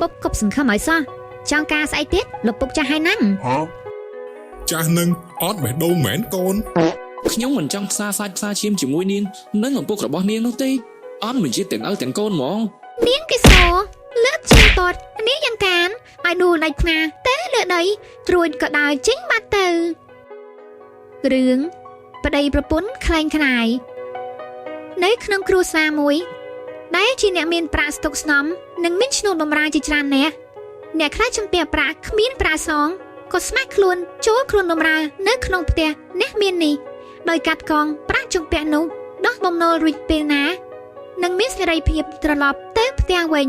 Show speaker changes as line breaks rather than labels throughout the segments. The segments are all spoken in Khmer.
ពុកកប់សង្ឃឹមឲ្យសោះចង់ការស្អីទៀតលោកពុកចាស់ហើយហ្នឹង
ចាស់នឹងអត់បេះដូងមែនកូន
ខ្ញុំមិនចង់ផ្សារសាច់ផ្សារឈាមជាមួយនាងនិងឪពុករបស់នាងនោះទេអត់មិនជាទាំងឪទាំងកូនហ្មង
នាងគេសរលើកជើងទាត់នាងយ៉ាងកានឲ្យដួលដាច់ផ្ងាទៅលើដីត្រួញក៏ដើរចេញបាត់ទៅរឿងប្តីប្រពន្ធក្លែងក្លាយនៅក្នុងគ្រួសារមួយ ដែលជាអ្នកមានប្រាក់ស្តុកស្នំនិងមានឈ្នួលបម្រើជាច្រើនអ្នកអ្នកខ្លះជំពាក់ប្រាក់គ្មានប្រាក់សងក៏ស្ម័គ្រខ្លួនចូលខ្លួនបម្រើនៅក្នុងផ្ទះអ្នកមាននេះដោយកាត់កងប្រាក់ជំពាក់នោះដោះបំណុលរួចពេលណានឹងមានសេរីភាពត្រឡប់ទៅផ្ទះវិញ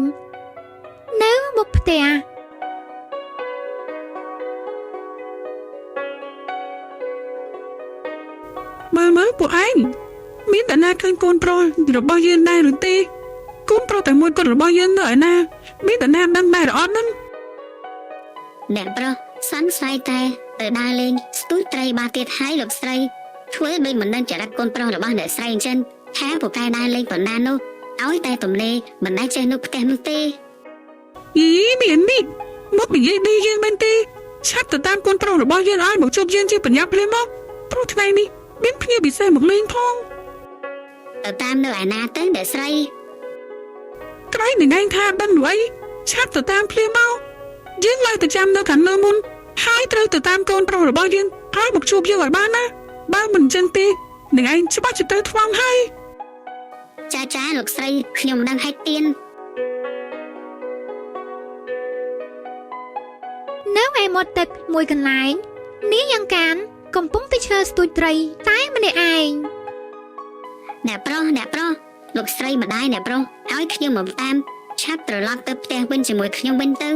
នៅមុខផ្ទះ
មើលមើលពួកឯងមានតែណាឃើញកូនប្រុសរបស់យើងដែរឬទេកូនប្រុសតែមួយគត់របស់យើងនៅឯណាមានតែណាដឹងដែរឬអត់ហ្នឹង
អ្នកប្រុសសង្ស័យតែទៅដើរលេងស្ទូចត្រីបាទៀតហើយលោកស្រីធ្វើដូចមិនដឹងចរិតកូនប្រុសរបស់អ្នកស្រីអញ្ចឹងថាពូកែដើរលេងប៉ុណ្ណានោះឲ្យតែទំនេរមិនដែលចេះនៅផ្ទះនោះទេ
យីមាននេះមកនិយាយឌីយើងមែនទេឆាប់ទៅតាមកូនប្រុសរបស់យើងឲ្យមកជួបយើងជាបញ្ញាភ្លាមមកព្រោះថ្ងៃនេះមានភ្ញៀវពិសេសមកលេងផង
ទៅតាមនៅឯណាទៅអ្នកស្រី
ក្រៃនឹងឯងថាដឹងឬអីឆាប់ទៅតាមភ្លាមមកយើងឡើងទៅចាំនៅខាងលើមុនហើយត្រូវទៅតាមកូនប្រុសរបស់យើងឲ្យមកជួបយើងឲ្យបានណាបើមិនអញ្ចឹងទេនឹងឯងច្បាស់ជាត្រូវថ្មហើយ
ចាចាលោកស្រីខ្ញុំដឹងហើយទៀន
នៅឯមាត់ទឹកមួយកន្លែងនាងយ៉ាងកានកំពុងតែឈើស្ទូចត្រីតែម្នាក់ឯង
អ្នកប្រុសអ្នកប្រុសលោកស្រីម្ដាយអ្នកប្រុសឲ្យខ្ញុំមកតាមឆាប់ត្រឡប់ទៅផ្ទះវិញជាមួយខ្ញុំវិញទៅ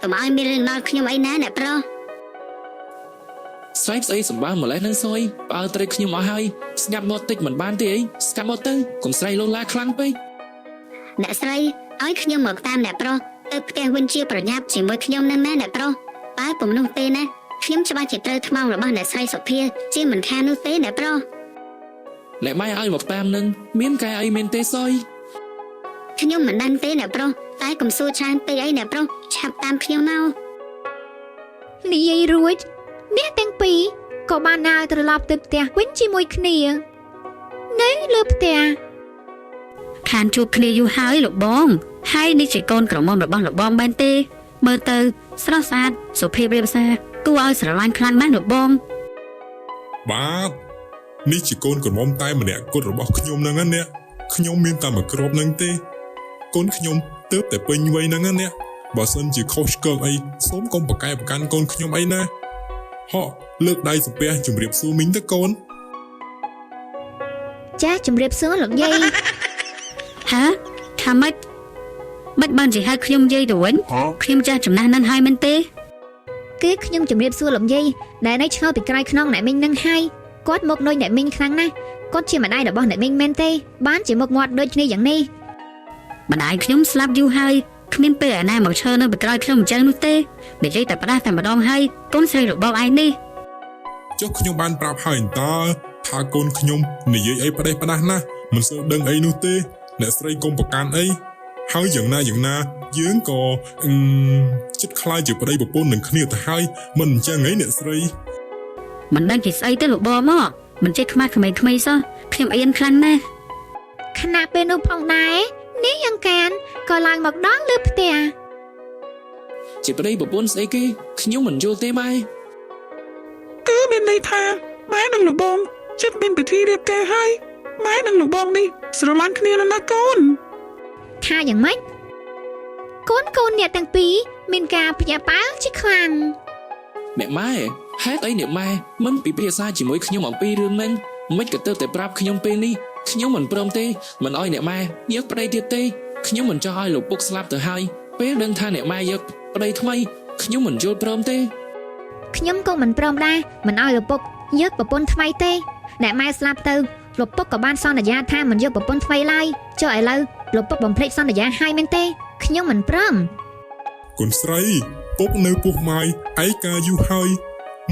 កុំឲ្យមានរឿងដល់ខ្ញុំអីណាអ្នកប្រុស
ស្រែកស្អីសម្បើម្លេះនឹងសុយផ្អើលត្រីខ្ញុំអស់ហើយស្ងាត់មកតិចមិនបានទេអីស្ងាត់មកទៅកុំស្រែកលោឡាខ្លាំងពេក
អ្នកស្រីឲ្យខ្ញុំមកតាមអ្នកប្រុសទៅផ្ទះវិញជាប្រញាប់ជាមួយខ្ញុំនឹងណាអ្នកប្រុសបើពុំនោះទេណាខ្ញុំច្បាស់ជាត្រូវថ្មងរបស់អ្នកស្រីសុភាជាមិនខាននោះទេអ្នកប្រុស
អ្នកម៉ែឲ្យមកតាមនឹងមានកែអីមែនទេសុយ
ខ្ញុំមិនដឹងទេអ្នកប្រុសតែកុំសួរច្រើនពេកអីអ្នកប្រុសឆាប់តាមខ្ញុំមក
និយាយរួចអ្នកទាំងពីរក៏បានដើរត្រឡប់ទៅផ្ទះវិញជាមួយគ្នានៅលើផ្ទះ
ខានជួបគ្នាយូរហើយលោកបងហើយនេះជាកូនក្រមុំរបស់លោកបងមែនទេមើលទៅស្រស់ស្អាតសុភាពរាបសារគួរឲ្យស្រឡាញ់ខ្លាំងណាស់លោកបង
បាទនេះជាកូនក្រមុំតែម្នាក់គត់របស់ខ្ញុំហ្នឹងណាអ្នកខ្ញុំមានតែមួយគ្រាប់ហ្នឹងទេកូនខ្ញុំទើបតែពេញវ័យហ្នឹងណាអ្នកបើសិនជាខុសឆ្គងអីសូមកុំប្រកែកប្រកាន់កូនខ្ញុំអីណាហក់លើកដៃសំពះជម្រាបសួរមីងទៅកូន
ចាស់ជំរាបសួរលោកយាយ
ហាថាម៉េចមិនបានជាហៅខ្ញុំយាយទៅវិញខ្ញុំចាស់ចំណាស់នឹងហើយមែនទេ
គឺខ្ញុំជំរាបសួរលោកយាយដែលនៅឆ្ងល់ពីក្រោយខ្នងអ្នកមីងនឹងហើយគាត់មកដូចអ្នកមីងខ្លាំងណាស់គាត់ជាម្ដាយរបស់អ្នកមីងមែនទេបានជាមុខមាត់ដូចគ្នាយ៉ាងនេះ
ម្ដាយខ្ញុំស្លាប់យូរហើយគ្មានពេលឯណាមកឈរនៅពីក្រោយខ្ញុំអញ្ចឹងនោះទេនិយាយតែផ្ដាស់តែម្ដងហើយកូនស្រីរបស់ឯងនេះ
ចុះខ្ញុំបានប្រាប់ហើយអន្តើថាកូនខ្ញុំនិយាយអីផ្ដេសផ្ដាស់ណាស់មិនសូវដឹងអីនោះទេអ្នកស្រីកុំប្រកាន់អីហើយយ៉ាងណាយ៉ាងណាយើងក៏អឺចិត្តខ្លាចជាប្តីប្រពន្ធនឹងគ្នាទៅហើយមិនអញ្ចឹងអីអ្នកស្រី
មិនដឹងជាស្អីទេលោកបងមកមិនចេះខ្មាស់ក្មេងៗសោះខ្ញុំអៀនខ្លាំងណាស់
ខណៈពេលនោះផងដែរនាងយ៉ាងកានក៏ឡើងមកដល់លើផ្ទះ
ជាប្តីប្រពន្ធស្អីគេខ្ញុំមិនយល់ទេម៉ែ
គឺមានន័យថាម៉ែនិងលោកបងចិត្តមានពិធីរៀបការហើយម៉ែនិងលោកបងនេះស្រឡាញ់គ្នាណាស់ណាកូន
ថាយ៉ាងម៉េចកូនកូនអ្នកទាំងពីរមានការភ្ញាក់ផ្អើលជាខ្លាំង
អ្នកម៉ែហេតុអីអ្នកម៉ែមិនពិភាក្សាជាមួយខ្ញុំអំពីរឿងហ្នឹងមិនក៏ទៅតែប្រាប់ខ្ញុំពេលនេះខ្ញុំមិនព្រមទេមិនអោយអ្នកម៉ែយកប្តីទៀតទេខ្ញុំមិនចង់ឲ្យលោកពុកស្លាប់ទៅហើយពេលដឹងថាអ្នកម៉ែយកប្តីថ្មីខ្ញុំមិនយល់ព្រមទេ
ខ្ញុំក៏មិនព្រមដែរមិនឲ្យលោកពុកយកប្រពន្ធថ្មីទេដែលម៉ែស្លាប់ទៅលោកពុកក៏បានសន្យាថាមិនយកប្រពន្ធថ្មីឡើយចុះឥឡូវលោកពុកបំភ្លេចសន្យាហើយមែនទេខ្ញុំមិនព្រម
កូនស្រីពុកនៅពោះម៉ាយឯកាយូរហើយ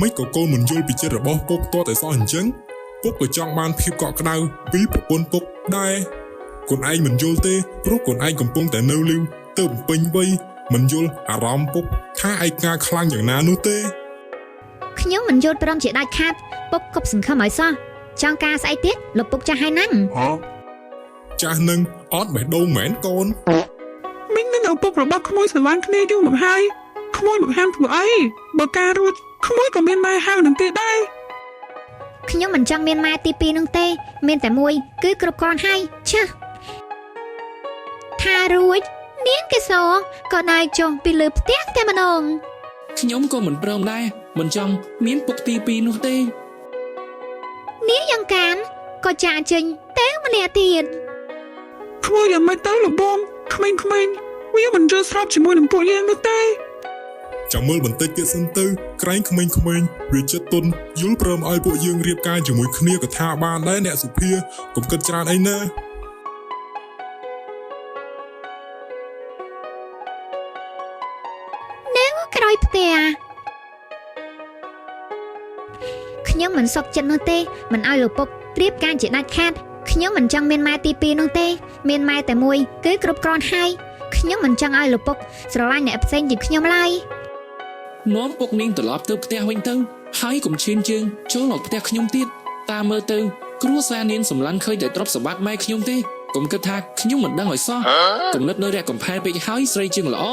មិនក៏កូនមិនយល់ពីចិត្តរបស់ពុកតតែសោះអញ្ចឹងពុកក៏ចង់បានភាពកក់ក្ដៅពីប្រពន្ធពុកដែរកូនឯងមិនយល់ទេព្រោះកូនឯងកំពុងតែនៅលីវទៅបំពេញវ័យ មិនយល់អារម្មណ៍ពុកថាឯកាខ្លាំងយ៉ាងណានោះទេ
ខ្ញុំមិនយល់ព្រមជាដាច់ខាតពុកគប់សង្ឃឹមឲ្យសោះចង់ការស្អីទៀតលោកពុកចាស់ហើយហ្នឹង
ចាស់នឹងអត់បេះដូងមែនកូន
មីងនឹងឪពុករបស់ក្មួយស្រឡាញ់គ្នាយូរមកហើយក្មួយមកហាមធ្វើអីបើការរួចក្មួយក៏មានម៉ែហៅនឹងទៀតដែរ
ខ្ញុំមិនចង់មានម៉ែទី2នោះទេ មានតែមួយ គឺគ្រប់គ្រាន់ហើយឆឹះថារួច នាងកេសរក៏ដើរចុះពីលើផ្ទះតែម្ដង
ខ្ញុំក៏មិនព្រមដែរមិនចង់មានពុកទី2នោះទេ
នាងយ៉ាងកានក៏ចាកចេញទៅម្នាក់ទៀត
ក្មួយយ៉ាងម៉េចទៅលោកបងក្មេងៗវាមិនយល់ស្របជាមួយនឹងពួកយើងនោះទេ
ចាំមើលបន្តិចទៀតសិនទៅក្រែងក្មេងៗវាចិត្តទុនយល់ព្រមឲ្យពួកយើងរៀបការជាមួយគ្នាក៏ថាបានដែរអ្នកសុភាកុំគិតច្រើនអីណា
ក្រោយផ្ទះខ្ញុំមិនសុខចិត្តនោះទេមិនឲ្យលោកពុកត្រៀបការជាដាច់ខាតខ្ញុំមិនចង់មានម៉ែទី2នោះទេ មានម៉ែតែមួយគឺគ្រប់គ្រាន់ហើយខ្ញុំមិនចង់ឲ្យលោកពុកស្រឡាញ់អ្នកផ្សេងជាងខ្ញុំឡើយ
នាំពុកនាងត្រឡប់ទៅផ្ទះវិញទៅហើយកុំឈានជើងចូលមកផ្ទះខ្ញុំទៀតតាមមើលទៅគ្រួសារនាងសម្លាញ់ឃើញតែទ្រព្យសម្បត្តិម៉ែខ្ញុំទេកុំគិតថាខ្ញុំមិនដឹងឲ្យសោះគំនិតនៅរះកំផែពេកហើយស្រីជាងល្អ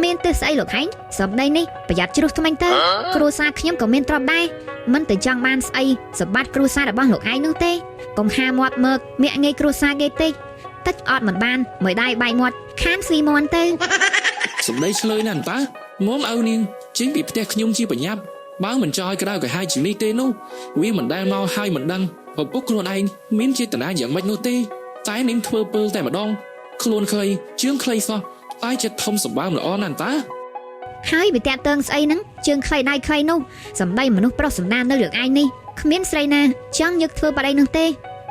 មានទិសស្អីលោកហែងសម្ដីនេះប្រយ័ត្នជ្រុះថ្មិញទៅគ្រួសារខ្ញុំក៏មានទ្រព្យដែរមិនទៅចង់បានស្អីសម្បត្តិគ្រួសាររបស់លោកឯងនោះទេកុំហាមាត់មើកមាក់ងាយគ្រួសារគេតិចតិចអត់មិនបានមួយដៃបែកមាត់ខានស៊ីមន់ទៅ
សម្ដីឆ្លើយណាស់តើមុំឪនាងចេញពីផ្ទះខ្ញុំជាប្រញាប់បើមិនចង់ឲ្យក្តៅក្រហាយជាងនេះទេនោះវាមិនដែលមកហើយមិនដឹងឪពុកខ្លួនឯងមានចេតនាយ៉ាងម៉េចនោះទេតែនាងធ្វើពើលតែម្ដងខ្លួនខ្លីជើងខ្លីសោះតែចិត្តធំសម្បើមល្អណាស់តើ
ហើយវាតាក់ទងស្អីហ្នឹងជើងខ្លីដៃខ្លីនោះសម្ដីមនុស្សប្រុសសម្ដាននៅលើឯងនេះគ្មានស្រីណាចង់យកធ្វើប្តីនោះទេ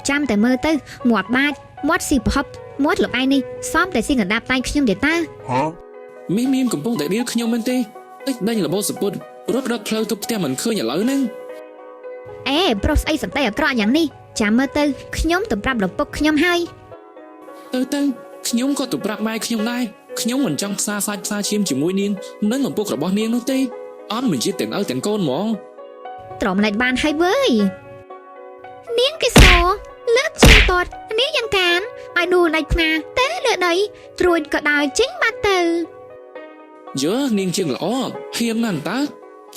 ចាំតែមើលទៅមាត់បាចមាត់ស៊ីប្រហប់មាត់លោកឯងនេះសមតែស៊ីកណ្ដាប់ដៃខ្ញុំទេតើ
មីមៀមកំពុងតែដៀលខ្ញុំមែនទេតិចដេញរបូតសពុតរត់រត់ផ្លូវទៅផ្ទះមិនឃើញឥឡូវហ្នឹង
អេប្រុសស្អីសម្ដីអាក្រក់យ៉ាងនេះចាំមើលទៅខ្ញុំទៅប្រាប់លោកពុកខ្ញុំហើយ
ទៅទៅខ្ញុំក៏ទៅប្រាប់ម៉ែខ្ញុំដែរខ្ញុំមិនចង់ផ្សារសាច់ផ្សារឈាមជាមួយនាងនិងឪពុករបស់នាងនោះទេអត់មិនជាទាំងឪទាំងកូនហ្មង
ទ្រាំលែកបានហើយវើយនាងកេសរលើកជើងទាត់នាងយ៉ាងកានឲ្យដួលដាច់ផ្ងាទៅលើដីត្រួញក៏ដើរចេញបាត់ទៅ
យើនាងជាងល្អហ៊ានណាស់តើ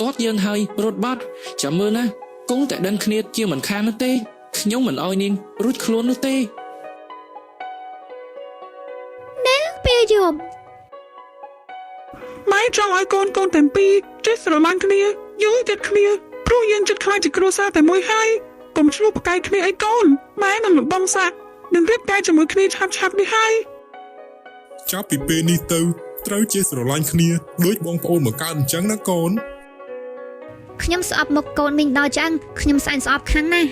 ទាត់យើងហើយរត់បាត់ចាំមើលណាគង់តែដឹងគ្នាជាមិនខាននោះទេខ្ញុំមិនអោយនាងរួចខ្លួននោះទេ
ពេលយប់
ម៉ែចង់ឲ្យកូនកូនទាំងពីរចេះស្រឡាញ់គ្នាយល់ចិត្តគ្នាព្រោះយើងចិត្តខ្លាចជាគ្រួសារតែមួយហើយកុំឆ្លោះប្រកែកគ្នាអីកូនម៉ែនឹងលោកបងសាក់នឹងរៀបការជាមួយគ្នាឆាប់ឆាប់ៗនេះហើយ
ចាប់ពីពេលនេះទៅត្រូវចេះស្រឡាញ់គ្នាដូចបងប្អូនមកកើតអញ្ចឹងណាកូន
ខ្ញុំស្អប់មុខកូនមីងដល់ឆ្អឹងខ្ញុំស្អែកស្អប់ខ្លាំងណាស់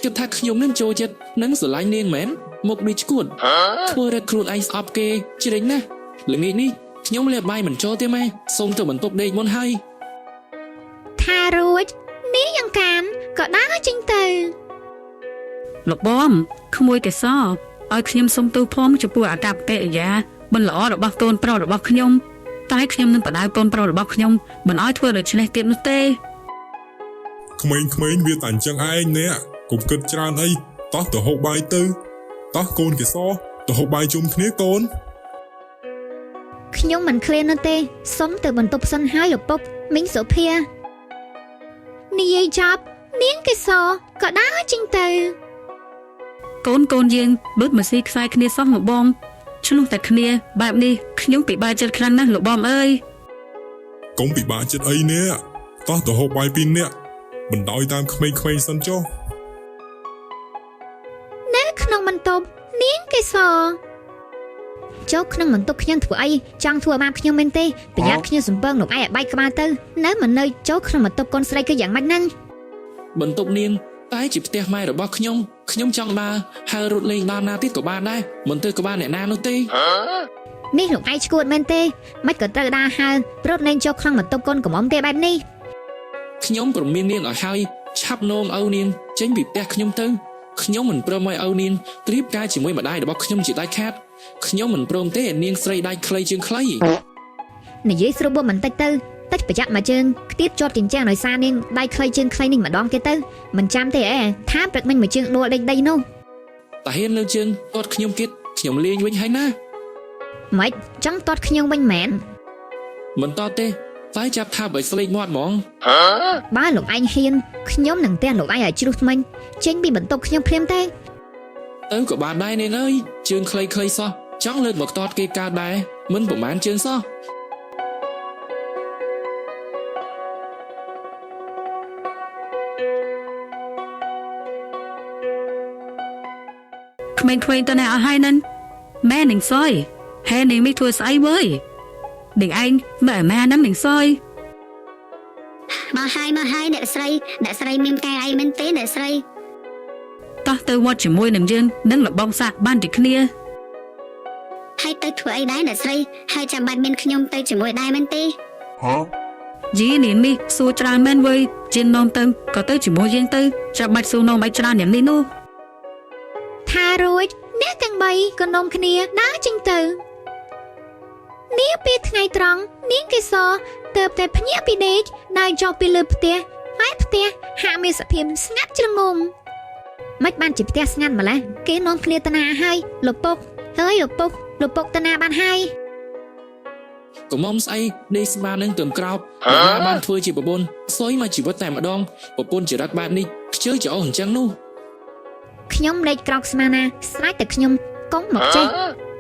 គិតថាខ្ញុំនឹងចូលចិត្តនឹងស្រឡាញ់នាងមែនមុខដូចឈួតធ្វើរត់ខ្លួនឯងស្អប់គេជ្រេញណាស់ល្ងាចនេះខ្ញុំលាបបាយមិនចូលទេម៉ែសូមទៅបន្ទប់ដេកមុនហើយ
ថារួចនាងយ៉ាងកានក៏ដើរចេញទៅ
លោកបងក្មួយកេសរឲ្យខ្ញុំសុំទោសផងចំពោះអាកប្បកិរិយាមិនល្អរបស់កូនប្រុសរបស់ខ្ញុំតែខ្ញុំនឹងបដៅកូនប្រុសរបស់ខ្ញុំមិនឲ្យធ្វើដូច្នេះទៀតនោះទេ
ក្មេងៗវាតែអញ្ចឹងឯងអ្នកកុំគិតច្រើនអីតោះទៅហូបបាយទៅតោះកូនកេសរទៅហូបបាយជុំគ្នាកូន
ខ្ញុំមិនឃ្លាននោះទេសុំទៅបន្ទប់សិនហើយលោកពុកមីងសុភានិយាយចប់នាងកេសរក៏ដើរចេញទៅ
កូនកូនយើងដូចមកស៊ីខ្សែគ្នាសោះលោកបងឆ្លោះតែគ្នាបែបនេះខ្ញុំពិបាកចិត្តខ្លាំងណាស់លោកបងអើយក
ុំពិបាកចិត្តអីអ្នកតោះទៅហូបបាយពីរអ្នកបណ្ដោយតាមក្មេងៗសិនចុះ
នៅក្នុងបន្ទប់នាងកេសរចូលក្នុងបន្ទប់ខ្ញុំធ្វើអីចង់ធ្វើបាបខ្ញុំមែនទេប្រយ័ត្នខ្ញុំសំពងលោកឯងឲ្យបែកក្បាលទៅនៅមិននៅចូលក្នុងបន្ទប់កូនស្រីគឺយ៉ាងម៉េចហ្នឹង
បន្ទប់នាងតែជាផ្ទះម៉ែរបស់ខ្ញុំខ្ញុំចង់ដើរហើយរត់លេងដល់ណាទៀតក៏បានដែរមិនទៅក្បាលអ្នកណានោះទេ
នេះលោកឯងឈួតមែនទេមិនក៏ត្រូវដើរហើររត់លេងចូលក្នុងបន្ទប់កូនកំមុំទេបែបនេះ
ខ្ញុំព្រមាននាងឲ្យហើយឆាប់នោមឪនាងចេញពីផ្ទះខ្ញុំទៅខ្ញុំមិនព្រមឲ្យឪនាងត្រៀបការជាមួយម្ដាយរបស់ខ្ញុំជាដាច់ខាត ខ្ញុំមិនព្រមទេនាងស្រីដៃខ្លីជាងខ្លី
និយាយស្រួលបួបន្តិចទៅតិចប្រយ័ត្នមកជើងខ្ទៀតជាប់ចិញ្ចាំងដោយសារនាងដៃខ្លីជើងខ្លីនេះម្ដងទៀតទៅមិនចាំទេអេថាព្រឹកមិញមួយជើងដួលដេញដីនោះ
តាហ៊ានលើកជើងទាត់ខ្ញុំទៀតខ្ញុំលេងវិញហើយណា
ម៉េចចង់ទាត់ខ្ញុំវិញមែន
មិនតទេតែចាប់ថាបើស្លេកមាត់ហ្មង
បើលោកឯងហ៊ានខ្ញុំនឹងទះលោកឯងឲ្យជ្រុះថ្មិញចេញពីបន្ទប់ខ្ញុំភ្លាមទេ
ទៅក៏បានដែរនាងអើយជើងខ្លីៗសោះចង់លើកមកតតគេកើតដែរមិនប្រមាណជើងសោះ
ក្មេងៗទៅណាអស់ហើយនឹងម៉ែនឹងសយហេនាងនេះធ្វើស្អីវើយនាងឯងមើលអាម៉ាហ្នឹងនឹងសយ
មកហើយមកហើយអ្នកស្រីអ្នកស្រីមានកែអីមែនទេអ្នកស្រី
តោះទៅវត្តជាមួយនឹងយើងនិងលបងសាក់បានទីគ្នា
ហើយទៅធ្វើអីដែរអ្នកស្រីហើយចាំបាច់មានខ្ញុំទៅជាមួយដែរមែនទេ
យីនាងនេះសួរច្រើនមែនវើយជាងនាំទៅក៏ទៅជាមួយយើងទៅចាំបាច់សួរនាំឲ្យច្រើនយ៉ាងនេះនោះ
ថារួចអ្នកទាំងបីក៏នាំគ្នាដើរចេញទៅនាពេលថ្ងៃត្រង់នាងកេសរទៅតែភ្ញាក់ពីដេកដើរចុះពីលើផ្ទះហើយផ្ទះហាក់មានសភាពស្ងាត់ជ្រងំមិនបានជាផ្ទះស្ងាត់ម្ល៉េះគេនាំគ្នាទៅណាហើយលោកពុកហើយលោកពុកលោកពុកទៅណាបានហើយ
កុំអមស្អីនេះស្មាននឹងទៅក្រោបអ្នកណាបានធ្វើជាប្រពន្ធសុយមកជីវិតតែម្ដងប្រពន្ធចរិតបែបនេះខ្ជិលច្រអូសអញ្ចឹងនោះ
ខ្ញុំលេខក្រោកស្មានណាស្រេចតែខ្ញុំកុំមកចេះ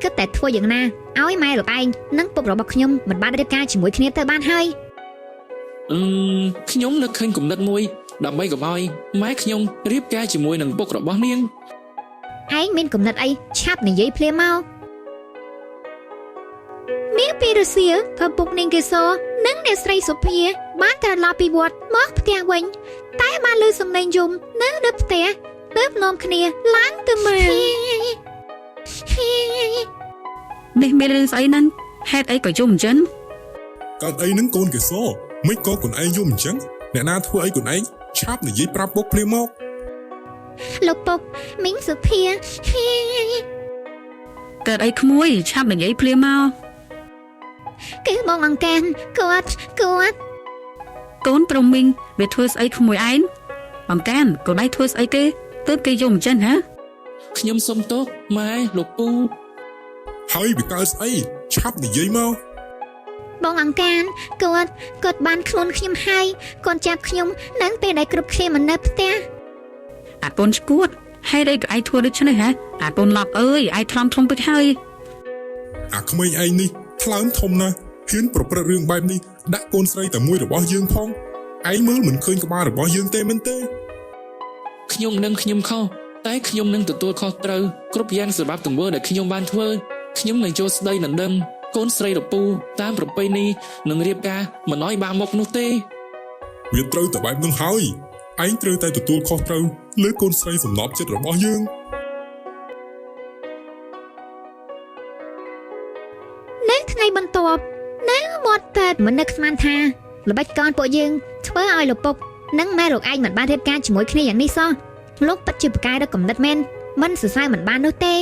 គិតតែធ្វើយ៉ាងណាឲ្យម៉ែលោកឯងនិងពុករបស់ខ្ញុំមិនបានរៀបការជាមួយគ្នាទៅបានហើយ
អឺមខ្ញុំនឹកឃើញគំនិតមួយដើម្បីកុំឲ្យម៉ែខ្ញុំរៀបការជាមួយនឹងពុករបស់នាង
ឯងមានគំនិតអីឆាប់និយាយភ្លាមមកនាពេលរសៀលឪពុកនាងកេសរនិងអ្នកស្រីសុភា បានត្រឡប់ពីវត្តមកផ្ទះវិញ តែបានលឺសំឡេងយំនៅនៅផ្ទះទើបនាំគ្នាឡើងទៅមើល
នេះមានរឿងស្អីហ្នឹងហេតុអីក៏យំអញ្ចឹង
កើតអីនឹងកូនកេសរមិនក៏កូនឯងយំអញ្ចឹងអ្នកណាធ្វើអីកូនឯងឆាប់និយាយប្រាប់ពុកភ្លាមមក
លោកពុកមីងសុភា
កើតអីក្មួយឆាប់និយាយភ្លាមមក
គឺបងអង្កានគាត់គាត់
កូនប្រុសមីងវាធ្វើស្អីក្មួយឯងអំកានកូនឯងធ្វើស្អីគេទើបគេយំអញ្ចឹងហ៎
ខ្ញុំសុំទោសម៉ែលោកពូ
ហើយវាកើតស្អីឆាប់និយាយមក
បងអង្កានគាត់គាត់បានខ្លួនខ្ញុំហើយគាត់ចាប់ខ្ញុំនៅពេលដែលគ្រប់គ្នាមិននៅផ្ទះ
អាកូនឈួតហេតុអីក៏ឯងធ្វើដូច្នេះហ៎អាកូនឡប់អើយឯងថ្លំធំពេកហើយ
អាក្មេងឯងនេះថ្លើមធំណាស់ហ៊ានប្រព្រឹត្តរឿងបែបនេះដាក់កូនស្រីតែមួយរបស់យើងផងឯងមើលមិនឃើញក្បាលរបស់យើងទេមែនទេ
ខ្ញុំនឹងខ្ញុំខុសតែខ្ញុំនឹងទទួលខុសត្រូវគ្រប់យ៉ាងសម្រាប់ទង្វើដែលខ្ញុំបានធ្វើខ្ញុំនឹងចូលស្ដីដណ្ដឹងកូនស្រីលោកពូតាមប្រពៃណីនឹងរៀបការមិនឲ្យបាក់មុខនោះទេ
វាត្រូវតែបែបនោះហើយឯងត្រូវតែទទួលខុសត្រូវលើកូនស្រីសំណប់ចិត្តរបស់យើង
នៅថ្ងៃបន្ទាប់នៅមាត់ពេទ្យមិននឹកស្មានថាល្បិចកលពួកយើងធ្វើឲ្យលោកពុកនិងម៉ែលោកឯងមិនបានរៀបការជាមួយគ្នាយ៉ាងនេះសោះលោកពិតជាប្រកែកដល់កំណត់មែនមិនសរសើរមិនបាននោះទេ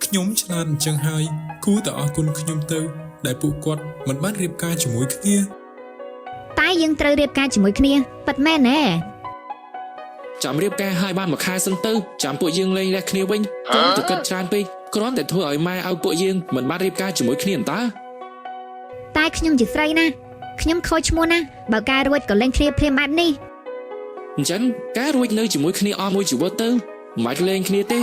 ខ្ញុំឆ្លាតអញ្ចឹងហើយគួរតែអរគុណខ្ញុំទៅ ដែលពួកគាត់មិនបានរៀបការជាមួយគ្នា
តែយើងត្រូវរៀបការជាមួយគ្នាពិតមែនណែ
ចាំរៀបការឲ្យបានមួយខែសិនទៅចាំពួកយើងលែងលះគ្នាវិញកុំទៅគិតច្រើនពេកគ្រាន់តែធ្វើឲ្យម៉ែឲ្យពួកយើងមិនបានរៀបការជាមួយគ្នាអន្តើ
តែខ្ញុំជាស្រីណាខ្ញុំខូចឈ្មោះណាបើការរួចក៏លែងគ្នាភ្លាមបែបនេះ
អញ្ចឹងការរួចនៅជាមួយគ្នាអស់មួយជីវិតទៅមិនបាច់លែងគ្នាទេ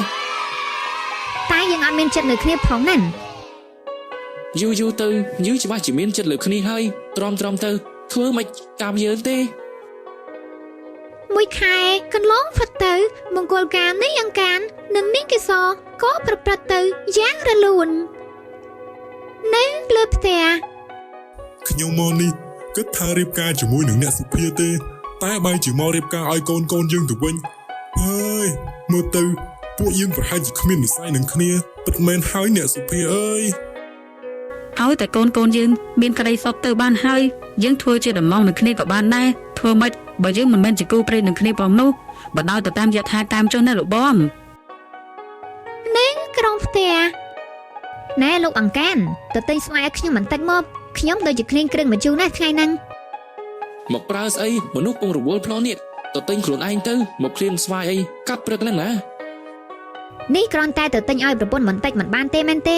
តែយើងអត់មានចិត្តលើគ្នាផងណា
យូរយូរទៅយូរច្បាស់ជាមានចិត្តលើគ្នាហើយទ្រាំទ្រាំទៅធ្វើមិនតាមយើងទេ
មួយខែកន្លងផុតទៅ មង្គលការនៃអង្កាននិងនាងកេសរក៏ប្រព្រឹត្តទៅយ៉ាងរលូននៅលើផ្ទះ
ខ្ញុំមកនេះគិតថារៀបការជាមួយនឹងអ្នកសុភាទេ តែបែរជាមករៀបការឲ្យកូនកូនយើងទៅវិញហើយមើលទៅពួកយើងប្រហែលជាគ្មាននិស្ស័យនឹងគ្នាពិតមែនហើយអ្នកសុភាអើយ
ឲ្យតែកូនកូនយើងមានក្តីសុខទៅបានហើយយើងធ្វើជាដំណងនឹងគ្នាក៏បានដែរធ្វើម៉េចបើយើងមិនមែនជាគូព្រេងនឹងគ្នាផងនោះបណ្ដោយទៅតាមយថាតាមចុះណាលោកបង
ក្រុងផ្ទះ ណែលោកអង្កានទៅទិញស្វាយឲ្យខ្ញុំបន្តិចមកខ្ញុំដូចជាឃ្លានគ្រឿងម្ជូរណាស់ថ្ងៃហ្នឹង
មកប្រើស្អីមនុស្សពងរវល់ផ្លោះនេះទៅទិញខ្លួនឯងទៅមកឃ្លានស្វាយអីកាត់ព្រឹកហ្នឹងណា
នេះគ្រាន់តែទៅទិញឲ្យប្រពន្ធបន្តិចមិនបានទេមែនទេ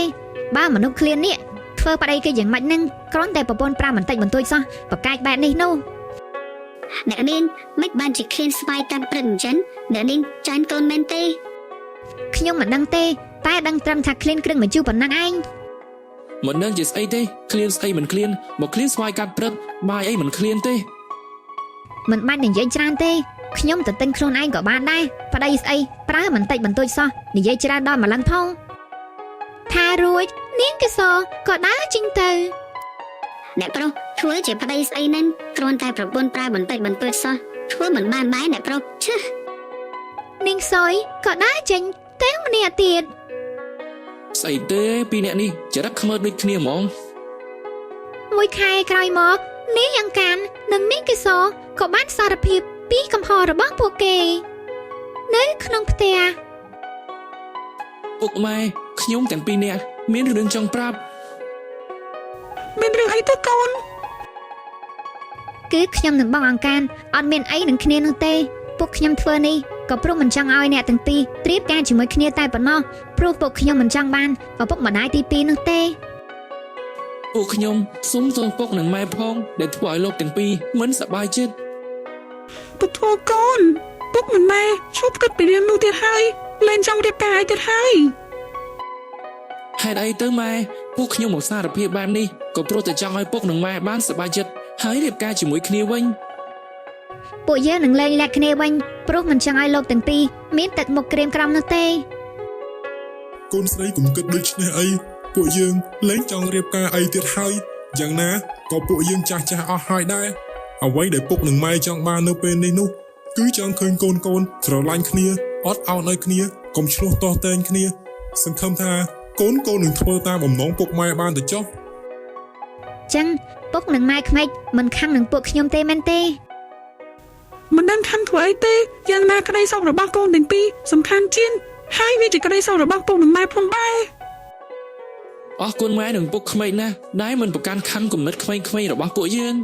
បើមនុស្សឃ្លាននេះធ្វើប្តីគេយ៉ាងម៉េចហ្នឹងគ្រាន់តែប្រពន្ធប្រាបន្តិចបន្តួចសោះបកាច់បែបនេះនោះ
អ្នកនាងមិនបានជាឃ្លានស្វាយតាមព្រឹកអញ្ចឹងអ្នកនាងចាញ់កូនមែនទេ
ខ្ញុំមិនដឹងទេតែដឹងត្រឹមថាឃ្លានគ្រឿងម្ជូរប៉ុណ្ណឹងឯង
មិនដឹងជាស្អីទេឃ្លានស្អីមិនឃ្លានមកឃ្លានស្វាយកាត់ព្រឹកបាយអីមិនឃ្លានទេ
មិនបាច់និយាយច្រើនទេខ្ញុំទៅទិញខ្លួនឯងក៏បានដែរប្តីស្អីប្រើបន្តិចបន្តួចសោះនិយាយច្រើនដល់ម្លឹងផងថារួចនាងកេសរក៏ដើរចេញទៅ
អ្នកប្រុសធ្វើជាប្តីស្អីហ្នឹងគ្រាន់តែប្រពន្ធប្រើបន្តិចបន្តួចសោះធ្វើមិនបានដែរអ្នកប្រុសឈឺ
នាងសយក៏ដើរចេញទៅម្នាក់ទៀត
ស្អីទេពីរអ្នកនេះចរិតខ្មើដូចគ្នាហ្មង
មួយខែក្រោយមកនាងអង្កាននិងនាងកេសរក៏បានសារភាពពីកំហុសរបស់ពួកគេ នៅក្នុងផ្ទះ
ពុកម៉ែខ្ញុំទាំងពីរនាក់មានរឿងចង់ប្រាប់
មានរឿងអីទៅកូន
គឺខ្ញុំនិងបងអង្កានអត់មានអីនឹងគ្នានោះទេពួកខ្ញុំធ្វើនេះក៏ព្រោះមិនចង់ឲ្យអ្នកទាំងពីរត្រៀបការជាមួយគ្នាតែប៉ុណ្ណោះព្រោះពួកខ្ញុំមិនចង់បានឪពុកម្ដាយទីពីរនោះទេ
ពួកខ្ញុំសុំទោសពុកនិងម៉ែផងដែលធ្វើឲ្យលោកទាំងពីរមិនសប្បាយចិត្ត
ពុទ្ធោកូនពុកមិនម៉ែឈប់គិតពីរឿងនោះទៀតហើយលែងចង់រៀបការអីទៀតហើយ
ហេតុអីទៅម៉ែពួកខ្ញុំមកសារភាពបែបនេះក៏ព្រោះតែចង់ឲ្យពុកនិងម៉ែបានសប្បាយចិត្តហើយរៀបការជាមួយគ្នាវិញ
ពួកយើងនឹងលែងលាក់គ្នាវិញព្រោះមិនចង់ឲ្យលោកទាំងពីរមានទឹកមុខក្រៀមក្រំនោះទេ
កូនស្រីកុំគិតដូចនេះអីពួកយើងលែងចង់រៀបការអីទៀតហើយយ៉ាងណាក៏ពួកយើងចាស់ចាស់អស់ហើយដែរអ្វីដែលពុកនិងម៉ែចង់បាននៅពេលនេះនោះគឺចង់ឃើញកូនកូនស្រឡាញ់គ្នាអត់ឱនឲ្យគ្នាកុំឆ្លោះទាស់ទែងគ្នា សង្ឃឹមថាកូនកូននឹងធ្វើតាមបំណងពុកម៉ែបានទៅចុះ
ចឹងពុកនិងម៉ែក្មេកមិនខឹងនឹងពួកខ្ញុំទេមែនទេ
មិនដឹងខំធ្វើអីទេយ៉ាងណាក្តីសុខរបស់កូនទាំងពីរសំខាន់ជាងហើយវាជាក្តីសុខរបស់ពុកនិងម៉ែផងដែរ
អរគុណម៉ែនិងពុកក្មេកណាស់ដែលមិនប្រកាន់ខណ្ឌគំនិតក្មេងៗរបស់ពួកយើង